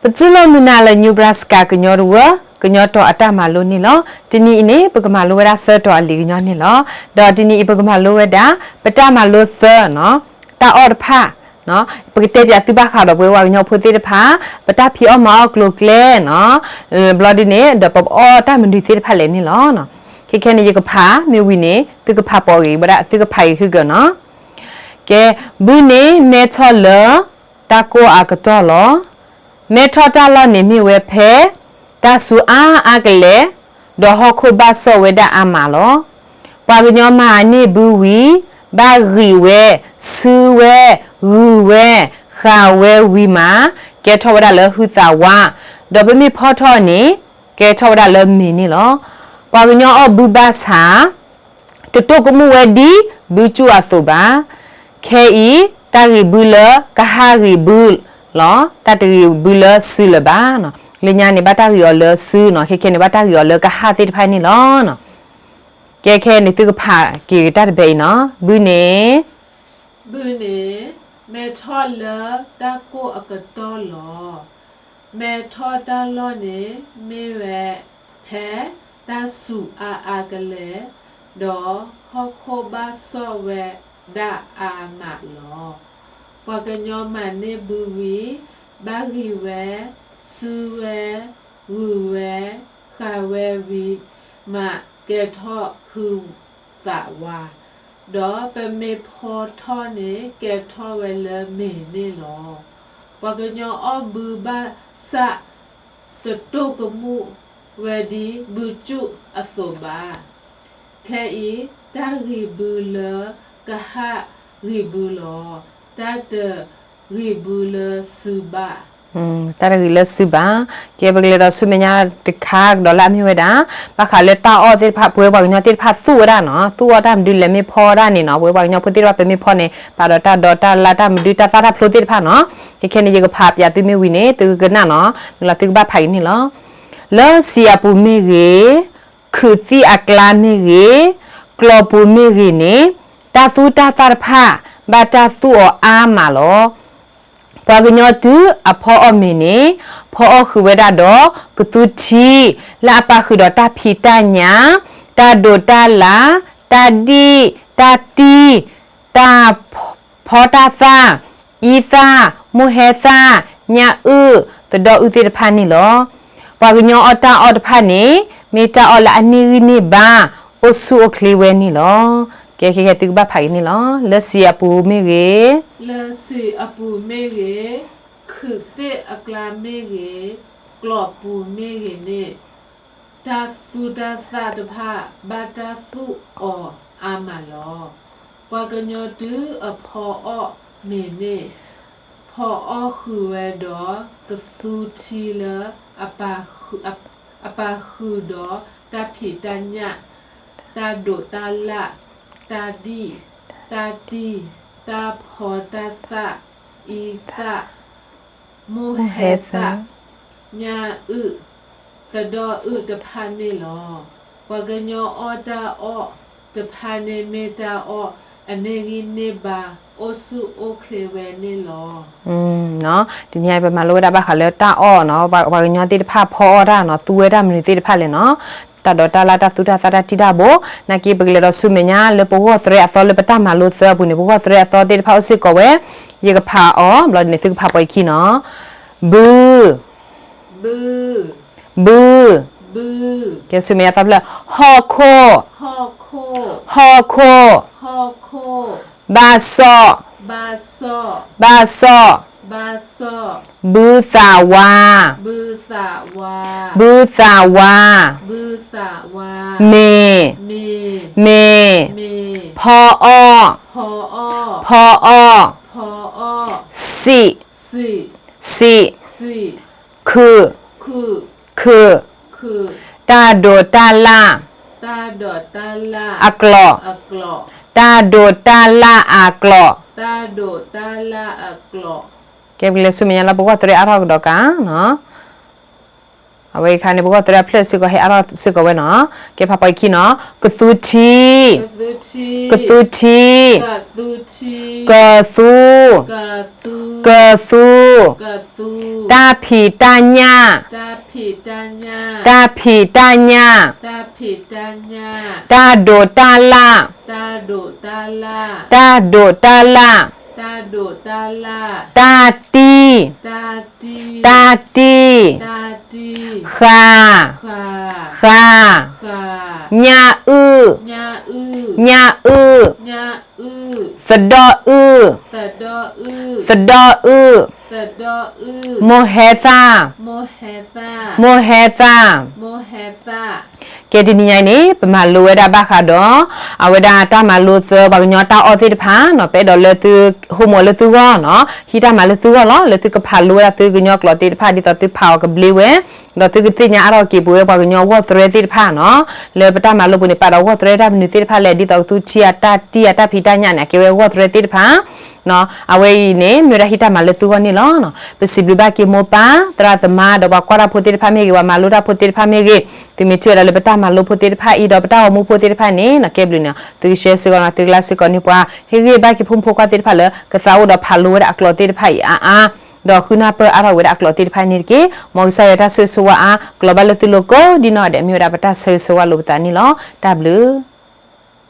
ပတူၢ်လိာ်မုာ်နၤလၢ Nebraska ကညီတဝၢ ကညီတီၤအတၢ်မၤလိန့ၣ်လီၤ. တနံၤအံၤန့ၣ် ပကမၤလိဝဲဒၣ်သၢတီၤအလံာ်ကညီန့ၣ်လီၤ. ဒီးတနံၤအံၤပကမၤလိဝဲဒၣ် ပတၢ်မၤလိသၢနီၤ, တၢ်အီၣ်တဖၣ်, ပကတဲပၠးသုဘၣ်ဃးဒီးပဝဲပှၤကညီဖိသ့ၣ်တဖၣ် ပတၢ်ဖံးအီၣ်မၤအီၣ်ကျိၤကျဲနီၤ, ဘျီဒုန့ၣ် ဒီးပအီၣ်တၢ်မနုၤသ့ၣ်တဖၣ်လဲၣ်န့ၣ်လီၤ. ခဲခဲန့ၣ် ယကဖးမ့ၢ်ဝံၤန့ၣ် သုကဖးပိာ်ဂ့ၤဝဲဒၣ် သုကဖးဂ့ၤဃုကၢနီၤ. ကဲ, ဘုန့ၣ်မဲထီၣ်လၢတၢ်ကိၢ်အကတီၢ်လီၤ. မဲထီၣ်တၢ်လီၢ်န့ၣ်မ့ၢ်ဝဲဖဲ တၢ်စူၤအါအါကလဲာ်, ဒီးဟီၣ်ခိၣ်ဘၣ်စီၣ်ဝဲဒၣ်အါမးလီၤ. ပှၤကညီမၤန့ၢ်ဘုဝံၤ ဘၣ်ဂံၤဝဲ, စုဝဲ, ဂုၤဝဲ, ဃာ်ဝဲဝံၤမး, ကဲထီၣ်ဝဲဒၣ်လၢဟုသးဝါ, ဒီးပမ့ၢ်ဖီထီၣ်န့ၣ် ကဲထီၣ်ဝဲဒၣ်လၢမ့ၤန့ၣ်လီၤ. ပှၤကညီအီၣ်ဘုဘၣ်ဆၣ် တတိၢ်ကမူၣ်ဝဲဒ်ဘုကၠူၣ်အသိးဘၣ်. ခဲအံၤ တၢ်ဂံၤဘုလၢကဟၣ်ဂံၤဘုလီၤ. တၢ်တဂံၤဘုလၢစုလၢၤဘၣ်. လၢညါန့ၣ် ဘၣ်တၢ်ဂံၤအီၤလၢစုနီၤ, ခဲခဲန့ၣ် ဘၣ်တၢ်ဂံၤအီၤလၢကဟၣ်သ့ၣ်တဖၣ်န့ၣ်လီၤ. ကဲခဲန့ၣ် သုကဖးက့ၤတၢ်တဘဲအံၤနီၤ, ဘုန့ၣ် ဘုန့ၣ် မဲထီၣ်လၢတၢ်ကိၢ်အကတီၢ်လီၤ. မဲထီၣ်တၢ်လီၢ်န့ၣ်မ့ၢ်ဝဲ ဖဲတၢ်စူၤအါအါကလဲာ်, ဒီးဟီၣ်ခိၣ်ဘၣ်စီၣ်ဝဲဒၣ်အါမးလီၤ. ပှၤကညီမၤန့ၢ်ဘုဝံၤ ဘၣ်ဂံၤဝဲ, စုဝဲ, ဂုၤဝဲ, ဃာ်ဝဲဝံၤမး ကဲထီၣ်ဟုသးဝါ, ဒီးပမ့ၢ်ဖီထီၣ်န့ၣ် ကဲထီၣ်ဝဲလၢမ့ၤန့ၣ်လီၤ. ပှၤကညီအီၣ်ဘုဘၣ်ဆၣ် တတိၢ်ကမူၣ်ဝဲဒ်ဘုကၠူၣ်အသိးဘၣ်. ခဲအံၤ တၢ်ဂံၤဘုလၢကဟၣ်ဂံၤဘုလီၤ. တၢ်တဂံၤဘုလၢစုဘၣ်. တၢ်တဂံၤလၢစုဘၣ်. ကဲပကလဲၤဒီးဆူမဲာ်ညါတခါကဒီးလၢအမ့ၢ်ဝဲဒၣ် ဘၣ်ဃးလၢတၢ်အီၣ်သ့ၣ်တဖၣ် ပဝဲပှၤကညီသ့ၣ်တဖၣ်သူၣ်ဝဲဒၣ်နီၤ, သူၣ်အီၣ်တၢ်မနုၤလဲၣ်မ့ၢ်ဖီဒၣ်န့ၣ်နီၤ, ပဝဲပှၤကညီဖိသ့ၣ်တဖၣ်ပမ့ၢ်ဖီန့ၣ် ဘၣ်ဒီးတၢ်ဒီးတၢ်လၢ်တၢ်မနုၤတၢ်သၣ်တၢ်ဖျိသ့ၣ်တဖၣ်နီၤ. ခဲခဲန့ၣ် ယကဖးပၠးသုမ့ၢ်ဝံၤန့ၣ် သုကကနၣ်နီၤ, မ့ၢ်လီၤသုကဘၣ်ဖးက့ၤန့ၣ်လီၤ. လၢစံာ်အပူၤမ့ၢ်ဂ့ၤ, ခုးသံၣ်အကျါမ့ၢ်ဂ့ၤ, ကျီၢ်ပူၤမ့ၢ်ဂ့ၤန့ၣ်, တၢ်သူၣ်တၢ်သၣ်တဖၣ် ဘၣ်တၢ်သူၣ်အီၤအါမးလီၤ. ပှၤကညီတုၤအဖီအီၣ်မ့ၤန့ၣ်, ဖီအီၣ်ဃုာ်ဝဲဒၣ်ဒီးကသူထံ လၢအပာ်ဃုာ်ဒီးတၢ်ဖံးတၢ်ညၣ်, တၢ်ဒိးတၢ်လၣ်, တၢ်ဒံၣ်, တၢ်တံၢ်, တၢ်ဖီတၢ်သၣ်, အံသၣ်, မိၢ်ဟဲသၣ်, ညၣ်အုၣ်, သဒီအုၣ်သ့ၣ်တဖၣ်န့ၣ်လီၤ. ပှၤကညီအီၣ်တၢ်အီၣ်တဖၣ်န့ၣ် မ့ၢ်တၢ်အီၣ်လၢအန့ၢ်ဂံၢ်န့ၢ်ဘါ, အိၣ်ဆူၣ်အိၣ်ချ့ဝဲန့ၣ်လီၤ. ကဲခဲခဲသုကဘၣ်ဖးက့ၤန့ၣ်လီၤ. လၢစံာ်အပူၤမ့ၢ်ဂ့ၤ, လၢစံာ်အပူၤမ့ၢ်ဂ့ၤ, ခုးသ့ၣ်အကျါမ့ၢ်ဂ့ၤ, ကျီၢ်ပူၤမ့ၢ်ဂ့ၤန့ၣ်, တၢ်သူၣ်တၢ်သၣ်တဖၣ် ဘၣ်တၢ်သူၣ်အီၤအါမးလီၤ. ပှၤကညီတုၤအဖီအီၣ်မ့ၤန့ၣ်, ဖီအီၣ်ဃုာ်ဝဲဒီးကသူထံလၢ အပာ်ဃုာ်ဒီးတၢ်ဖံးတၢ်ညၣ်, တၢ်ဒိးတၢ်လၣ်, တၢ်ဒံၣ်, တၢ်တံၢ်, တၢ်ဖီတၢ်သၣ်, အံသၣ်, မိၢ်ဟဲသၣ်, ညၣ်အုၣ်, သဒီအုၣ်တဖၣ်န့ၣ်လီၤ. ပှၤကညီအီၣ်တၢ်အီၣ်တဖၣ်န့ၣ်မ့ၢ်တၢ်အီၣ် အန့ၢ်ဂံၢ်န့ၢ်ဘါ အိၣ်ဆူၣ်အိၣ်ချ့ဝဲန့ၣ်လီၤ. တနံၤအံၤပမၤလိဝဲဒၣ်ဘၣ်ဃးလၢတၢ်အီၣ်နီၤ, ပှၤကညီသ့ၣ်တဖၣ်ဖီအီၣ်တၢ်နီၤ, သူဝဲတၢ်မနုၤသ့ၣ်တဖၣ်လဲၣ်နီၤ, တၢ်ဒိးတၢ်လၣ်တၢ်သူတၢ်သၣ်တၢ်တံၢ်တၢ်ဘိ, နာ်က့ပကလဲၤဒီးဆူမဲာ်ညါလၢပဂီၢ်သရဲအသီလၢပတၢ်မၤလိသၢအပူၤန့ၣ် ပဂီၢ်သရဲအသီသ့ၣ်တဖၣ်အိၣ်စ့ၢ်ကီးဝဲ, ယကဖးအီၤ ဘျီဒ်န့ၣ်သုကဖးပိာ်ယခံနီၤ, ဘု ဘု, ဘု, ကဲဆူမဲာ်ညါသီဖျၢၣ်, ဟီၣ်ခိၣ်, ဟီၣ်ခိၣ်, ဘၣ်စီၣ်, ဘၣ်စီၣ်, ဘုသၣ်ဝါ, ဘုသၣ်ဝါ, မ့ၤ, မ့ၤ, ဖီအီၣ်, ဖီအီၣ်, စံာ်, စံာ်, ခုး, ခုး, တၢ်ဒိးတၢ်လၣ်, အကျိာ်, တၢ်ဒိးတၢ်လၣ်အကျိာ်, ကဲပကလဲၤဆူမဲာ်ညါလၢပဂီၢ်သရဲအါထီၣ်ကဒီးကါနီၤ. အဝဲအံၤခါန့ၣ် ပဂီၢ်သရဲအဖျၢၣ်စ့ၢ်ကီး ဟဲအါထီၣ်စ့ၢ်ကီးဝဲနီၤ. ကဲ ဖးပိာ်အခံနီၤ, ကသူထံ, ကသူထံ, ကသူ, ကသူ, တၢ်ဖံးတၢ်ညၣ်, တၢ်ဖံးတၢ်ညၣ်, တၢ်ဒိးတၢ်လၣ်, တၢ်ဒိးတၢ်လၣ်, တၢ်တံၢ်, တၢ်တံၢ်, ဃာ်, ဃာ်, ညၣ်အုၣ်, ညၣ်အုၣ်, သဒီၣ်အုၣ်, သဒီၣ်အုၣ်, မိၢ်ဟဲသၣ်, မိၢ်ဟဲသၣ်. ကဲ တနံၤညါအံၤန့ၣ် ပမၤလိဝဲဒၣ်ဘၣ်ဃးဒီး အဝဲဒၣ်တၢ်မၤလိသၢ ပှၤကညီတၢ်အီၣ်သ့ၣ်တဖၣ်နီၤ. ပအဲၣ်ဒိးလၢသု homework လၢသုဂီၢ်နီၤ, ဟံးတၢ်မၤလၢသုဂီၢ်လီၤ. လၢသုကဖးလိဝဲဒၣ်သုကညီကျိာ်သ့ၣ်တဖၣ် ဒ်သိးသုဖးအီၤကဘျ့ဝဲ, ဒီးသုကသ့ၣ်ညါအါထီၣ်က့ၤပဝဲပှၤကညီဂီၢ်သရဲသ့ၣ်တဖၣ်နီၤ. လၢပတၢ်မၤလိပူၤန့ၣ် ပာ်ဒီးဂီၢ်သရဲတၢ်မနုၤသ့ၣ်တဖၣ်လဲၣ်, ဒ်သိးကသူထံအတၢ်တံၢ်အတၢ်ဖံးတၢ်ညၣ်န့ၣ် အကဲဝဲဂီၢ်သရဲသ့ၣ်တဖၣ် အဝဲအံၤန့ၣ် မ့ၢ်ဝဲဒၣ်ဟံးတၢ်မၤလၢသုဂီၢ်န့ၣ်လီၤ. ပစံးဘျုးဘၣ်က့ၤမိၢ်ပၢ် သရၣ်သမါ ဒီးပှၤကွၢ်တၢ်ဖိသ့ၣ်တဖၣ်မ့ၢ်ဂ့ၤ, ပှၤမၤလိတၢ်ဖိသ့ၣ်တဖၣ်မ့ၢ်ဂ့ၤ, သုမ့ၢ်ထံၣ်ဝဲဒၣ်လၢပတၢ်မၤလိဖိသ့ၣ်တဖၣ်အံၤ ဒီးပတၢ်ဂီၤမူဖိသ့ၣ်တဖၣ်န့ၣ် ကဲဘျုးန့ၣ် သုကshareစ့ၢ်ကီးနီၤ, သုကlikeစ့ၢ်ကီးန့ၢ်ပှၤ, ဟ့ၣ်ဂံၢ်ဘါက့ၤဖိမုၣ်ဖိခွါသ့ၣ်တဖၣ်လၢ ကသးအိၣ်ဒီးဖးလိဝဲဒၣ်အကျိာ်သ့ၣ်တဖၣ်အံၤအါအါ, ဒီးဃုနၢ်ပၢၢ်အါထီၣ်ဝဲဒၣ်အကျိာ်သ့ၣ်တဖၣ်န့ၣ်တက့ၢ်. မ်ကစၢ်ယွၤတၢ်ဆိၣ်ဂ့ၤဆိၣ်ဝါအါ ကျိၤဘၣ်လၢသုလိၤကိးဒ်နီၢ်ဂၤဒဲး မ့ၢ်ဝဲဒၣ်ပတၢ်ဆၢဂ့ၤဆၢဝါလိာ်ပသးန့ၣ်လီၤ. တၢ်ဘျုး